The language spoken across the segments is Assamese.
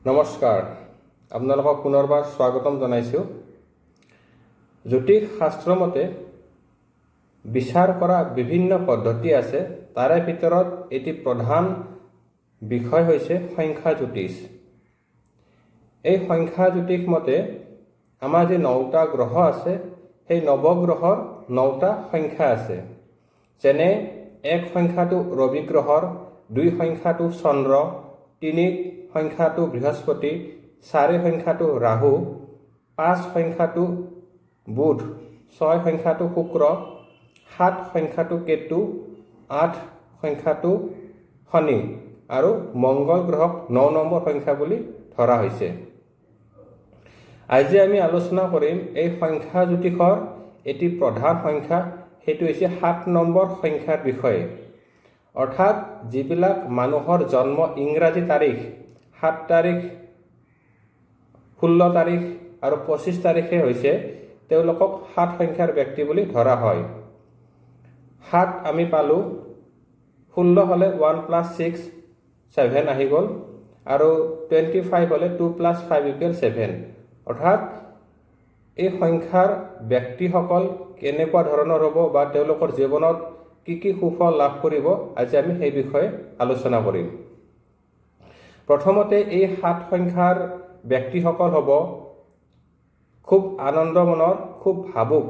নমস্কাৰ, আপোনালোকক পুনৰবাৰ স্বাগতম জনাইছোঁ। জ্যোতিষ শাস্ত্ৰ মতে বিচাৰ কৰা বিভিন্ন পদ্ধতি আছে। তাৰে ভিতৰত এটি প্ৰধান বিষয় হৈছে সংখ্যা জ্যোতিষ। এই সংখ্যা জ্যোতিষ মতে আমাৰ যি নটা গ্ৰহ আছে, সেই নৱগ্ৰহৰ নটা সংখ্যা আছে। যেনে 1 সংখ্যাটো ৰবি গ্ৰহৰ, 2 সংখ্যাটো চন্দ্ৰ, 3 সংখ্যাটো বৃহস্পতি, 4 সংখ্যাটো ৰাহু, 5 সংখ্যাটো বুধ, 6 সংখ্যাটো শুক্ৰ, 7 সংখ্যাটো কেতু, 8 সংখ্যাটো শনি আৰু মংগল গ্ৰহক 9 নম্বৰ সংখ্যা বুলি ধৰা হৈছে। আজি আমি আলোচনা কৰিম এই সংখ্যা জ্যোতিষৰ এটি প্ৰধান সংখ্যা, সেইটো হৈছে 7 নম্বৰ সংখ্যাৰ বিষয়ে। অৰ্থাৎ যিবিলাক মানুহৰ জন্ম ইংৰাজী তাৰিখ 7 তাৰিখ, 16 তাৰিখ আৰু 25 তাৰিখে হৈছে, তেওঁলোকক 7 সংখ্যাৰ ব্যক্তি বুলি ধৰা হয়। 7 আমি পালোঁ, 16 হ'লে 1 প্লাছ 6 7 আহি গ'ল আৰু 25 হ'লে 2 প্লাছ 5 ইকুৱেল 7। অৰ্থাৎ এই সংখ্যাৰ ব্যক্তিসকল কেনেকুৱা ধৰণৰ হ'ব বা তেওঁলোকৰ জীৱনত কি কি সুফল লাভ কৰিব, আজি আমি সেই বিষয়ে আলোচনা কৰিম। প্ৰথমতে এই 7 সংখ্যাৰ ব্যক্তিসকল হ'ব খুব আনন্দ মনৰ, খুব ভাবুক।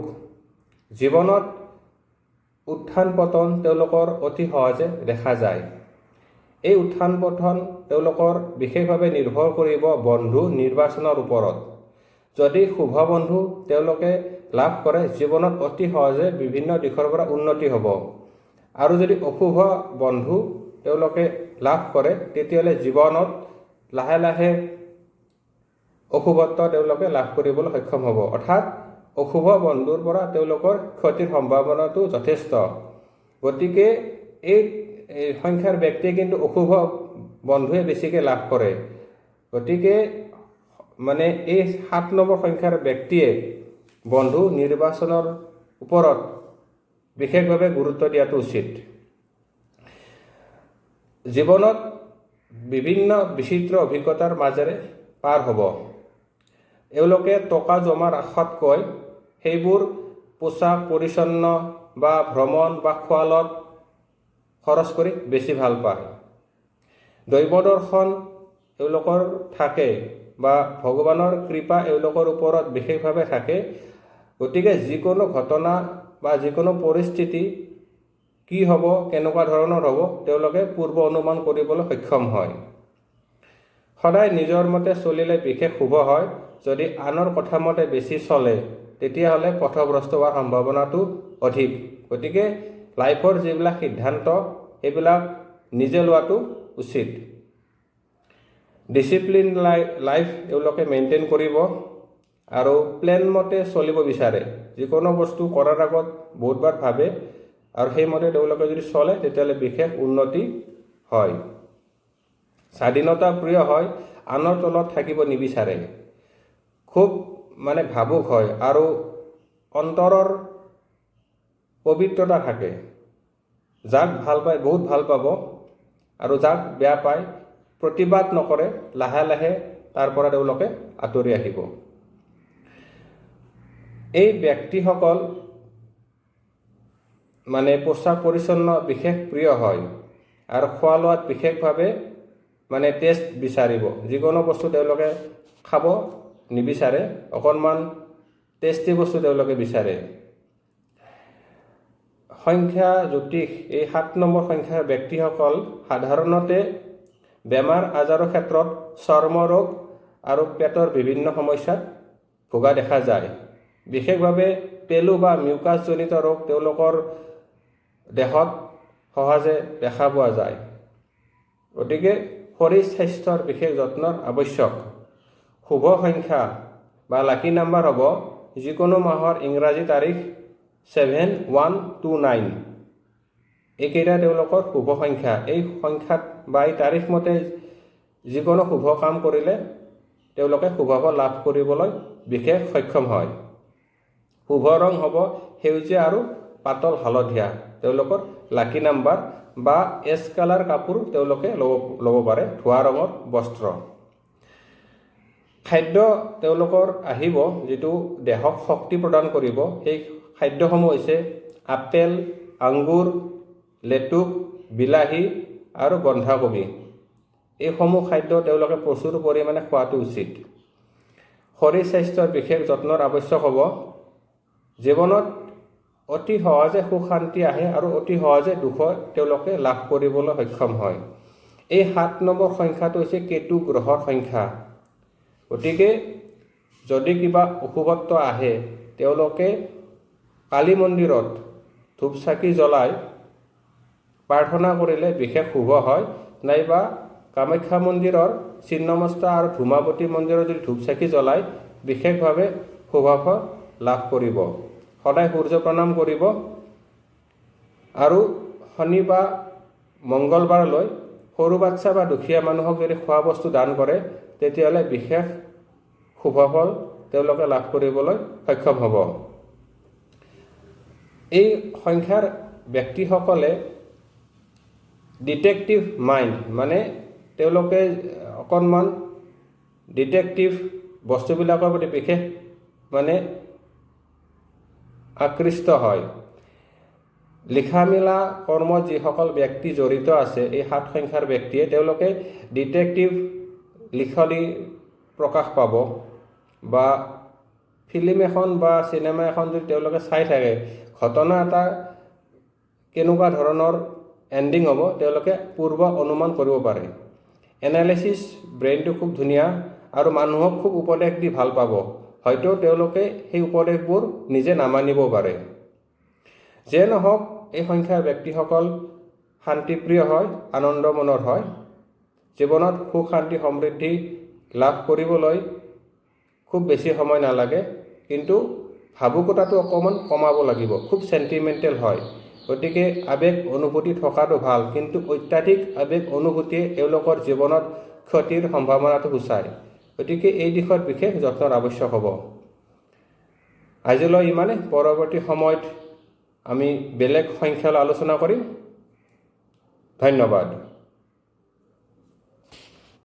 জীৱনত উত্থান পতন তেওঁলোকৰ অতি সহজে দেখা যায়। এই উত্থান পতন তেওঁলোকৰ বিশেষভাৱে নিৰ্ভৰ কৰিব বন্ধু নিৰ্বাচনৰ ওপৰত। যদি শুভ বন্ধু তেওঁলোকে লাভ কৰে, জীৱনত অতি সহজে বিভিন্ন দিশৰ পৰা উন্নতি হ'ব আৰু যদি অশুভ বন্ধু তেওঁলোকে লাভ কৰে, তেতিয়াহ'লে জীৱনত লাহে লাহে অশুভত্ব তেওঁলোকে লাভ কৰিবলৈ সক্ষম হ'ব। অৰ্থাৎ অশুভ বন্ধুৰ পৰা তেওঁলোকৰ ক্ষতিৰ সম্ভাৱনাটো যথেষ্ট। গতিকে এই সংখ্যাৰ ব্যক্তিয়ে কিন্তু অশুভ বন্ধুৱে বেছিকৈ লাভ কৰে। গতিকে মানে এই 7 নম্বৰ সংখ্যাৰ ব্যক্তিয়ে বন্ধু নিৰ্বাচনৰ ওপৰত বিশেষভাৱে গুৰুত্ব দিয়াটো উচিত। জীৱনত বিভিন্ন বিচিত্ৰ অভিজ্ঞতাৰ মাজেৰে পাৰ হ'ব। এওঁলোকে টকা জমা ৰখাতকৈ সেইবোৰ পোচাক পৰিচ্ছন্ন বা ভ্ৰমণ বা খোৱা লোৱাত খৰচ কৰি বেছি ভাল পায়। দৈৱ দৰ্শন এওঁলোকৰ থাকে বা ভগৱানৰ কৃপা এওঁলোকৰ ওপৰত বিশেষভাৱে থাকে। গতিকে যিকোনো ঘটনা বা যিকোনো পৰিস্থিতি কি হ'ব, কেনেকুৱা ধৰণৰ হ'ব, তেওঁলোকে পূৰ্ব অনুমান কৰিবলৈ সক্ষম হয়। সদায় নিজৰ মতে চলিলে বিশেষ শুভ হয়। যদি আনৰ কথা মতে বেছি চলে, তেতিয়াহ'লে পথভ্ৰষ্ট হোৱাৰ সম্ভাৱনাটো অধিক। গতিকে লাইফৰ যিবিলাক সিদ্ধান্ত, সেইবিলাক নিজে লোৱাটো উচিত। ডিচিপ্লিন লাইফ এওঁলোকে মেইনটেইন কৰিব আৰু প্লেন মতে চলিব বিচাৰে। যিকোনো বস্তু কৰাৰ আগত বহুতবাৰ ভাবে আৰু সেইমতে তেওঁলোকে যদি চলে, তেতিয়াহ'লে বিশেষ উন্নতি হয়। স্বাধীনতা প্ৰিয় হয়, আনৰ তলত থাকিব নিবিচাৰে। খুব মানে ভাবুক হয় আৰু অন্তৰৰ পবিত্ৰতা থাকে। যাক ভাল পায়, বহুত ভাল পাব আৰু যাক বেয়া পায়, প্ৰতিবাদ নকৰে, লাহে লাহে তাৰ পৰা তেওঁলোকে আঁতৰি আহিব। এই ব্যক্তিসকল মানে পোচাক পৰিচ্ছন্ন বিশেষ প্ৰিয় হয় আৰু খোৱা লোৱাত বিশেষভাৱে মানে টেষ্ট বিচাৰিব। যিকোনো বস্তু তেওঁলোকে খাব নিবিচাৰে, অকণমান টেষ্টি বস্তু তেওঁলোকে বিচাৰে। সংখ্যা জ্যোতিষ এই 7 নম্বৰ সংখ্যাৰ ব্যক্তিসকল সাধাৰণতে বেমাৰ আজাৰৰ ক্ষেত্ৰত চৰ্মৰোগ আৰু পেটৰ বিভিন্ন সমস্যাত ভোগা দেখা যায়। বিশেষভাৱে পেলু বা মিউকাছজনিত ৰোগ তেওঁলোকৰ দেহত সহজে দেখা পোৱা যায়। গতিকে শৰীৰ স্বাস্থ্যৰ বিশেষ যত্নৰ আৱশ্যক। শুভ সংখ্যা বা লাকি নাম্বাৰ হ'ব যিকোনো মাহৰ ইংৰাজী তাৰিখ 7, 1, 2, 9। এইকেইটা তেওঁলোকৰ শুভ সংখ্যা। এই সংখ্যাত বা এই তাৰিখ মতে যিকোনো শুভ কাম কৰিলে তেওঁলোকে শুভফল লাভ কৰিবলৈ বিশেষ সক্ষম হয়। শুভ ৰং হ'ব সেউজীয়া আৰু পাতল হালধীয়া তেওঁলোকৰ লাকি নাম্বাৰ বা এছ কালাৰ কাপোৰ তেওঁলোকে ল'ব পাৰে, ধোঁৱা ৰঙৰ বস্ত্ৰ। খাদ্য তেওঁলোকৰ আহিব যিটো দেহক শক্তি প্ৰদান কৰিব, সেই খাদ্যসমূহ হৈছে আপেল, আঙুৰ, লেটুক, বিলাহী আৰু বন্ধাকবি। এইসমূহ খাদ্য তেওঁলোকে প্ৰচুৰ পৰিমাণে খোৱাটো উচিত। শৰীৰ স্বাস্থ্যৰ বিশেষ যত্নৰ আৱশ্যক হ'ব। জীৱনত অতি সহজে সুখ শান্তি আহে আৰু অতি সহজে দুখ তেওঁলোকে লাভ কৰিবলৈ সক্ষম হয়। এই 7 নম্বৰ সংখ্যাটো হৈছে কেতু গ্ৰহৰ সংখ্যা। গতিকে যদি কিবা অশুভত্ব আহে, তেওঁলোকে কালী মন্দিৰত ধূপ চাকি জ্বলাই প্ৰাৰ্থনা কৰিলে বিশেষ শুভ হয়। নাইবা কামাখ্যা মন্দিৰৰ ছিন্নমস্তা আৰু ধূমাৱতী মন্দিৰত যদি ধূপ চাকি জ্বলায়, বিশেষভাৱে শুভফল লাভ কৰিব। সদায় সূৰ্য প্ৰণাম কৰিব আৰু শনি বা মংগলবাৰলৈ সৰু বাচ্ছা বা দুখীয়া মানুহক যদি খোৱা বস্তু দান কৰে, তেতিয়াহ'লে বিশেষ শুভফল তেওঁলোকে লাভ কৰিবলৈ সক্ষম হ'ব। এই সংখ্যাৰ ব্যক্তিসকলে ডিটেক্টিভ মাইণ্ড, মানে তেওঁলোকে অকণমান ডিটেক্টিভ বস্তুবিলাকৰ প্ৰতি বিশেষ মানে আকৃষ্ট হয়। লিখা মেলা কৰ্মত যিসকল ব্যক্তি জড়িত আছে, এই 7 সংখ্যাৰ ব্যক্তিয়ে, তেওঁলোকে ডিটেক্টিভ লিখনি প্ৰকাশ পাব বা ফিল্ম এখন বা চিনেমা এখন যদি তেওঁলোকে চাই থাকে, ঘটনা এটা কেনেকুৱা ধৰণৰ এণ্ডিং হ'ব তেওঁলোকে পূৰ্ব অনুমান কৰিব পাৰে। এনালাইচিছ ব্ৰেইনটো খুব ধুনীয়া আৰু মানুহক খুব উপদেশ দি ভাল পাব। হয়তো তেওঁলোকে সেই উপদেশবোৰ নিজে নামানিব পাৰে। যিয়ে নহওক, এই সংখ্যাৰ ব্যক্তিসকল শান্তিপ্ৰিয় হয়, আনন্দ মনৰ হয়। জীৱনত সুখ, শান্তি, সমৃদ্ধি লাভ কৰিবলৈ খুব বেছি সময় নালাগে, কিন্তু ভাবুকতাটো অকণমান কমাব লাগিব। খুব চেণ্টিমেণ্টেল হয়, গতিকে আৱেগ অনুভূতি থকাটো ভাল, কিন্তু অত্যাধিক আৱেগ অনুভূতিয়ে এওঁলোকৰ জীৱনত ক্ষতিৰ সম্ভাৱনাটো সূচায়। গতিকে এই দিশত বিশেষ যত্নৰ আৱশ্যক হ'ব। আজিলৈ ইমানে। পৰৱৰ্তী সময়ত আমি বেলেগ সংখ্যালৈ আলোচনা কৰিম। ধন্যবাদ।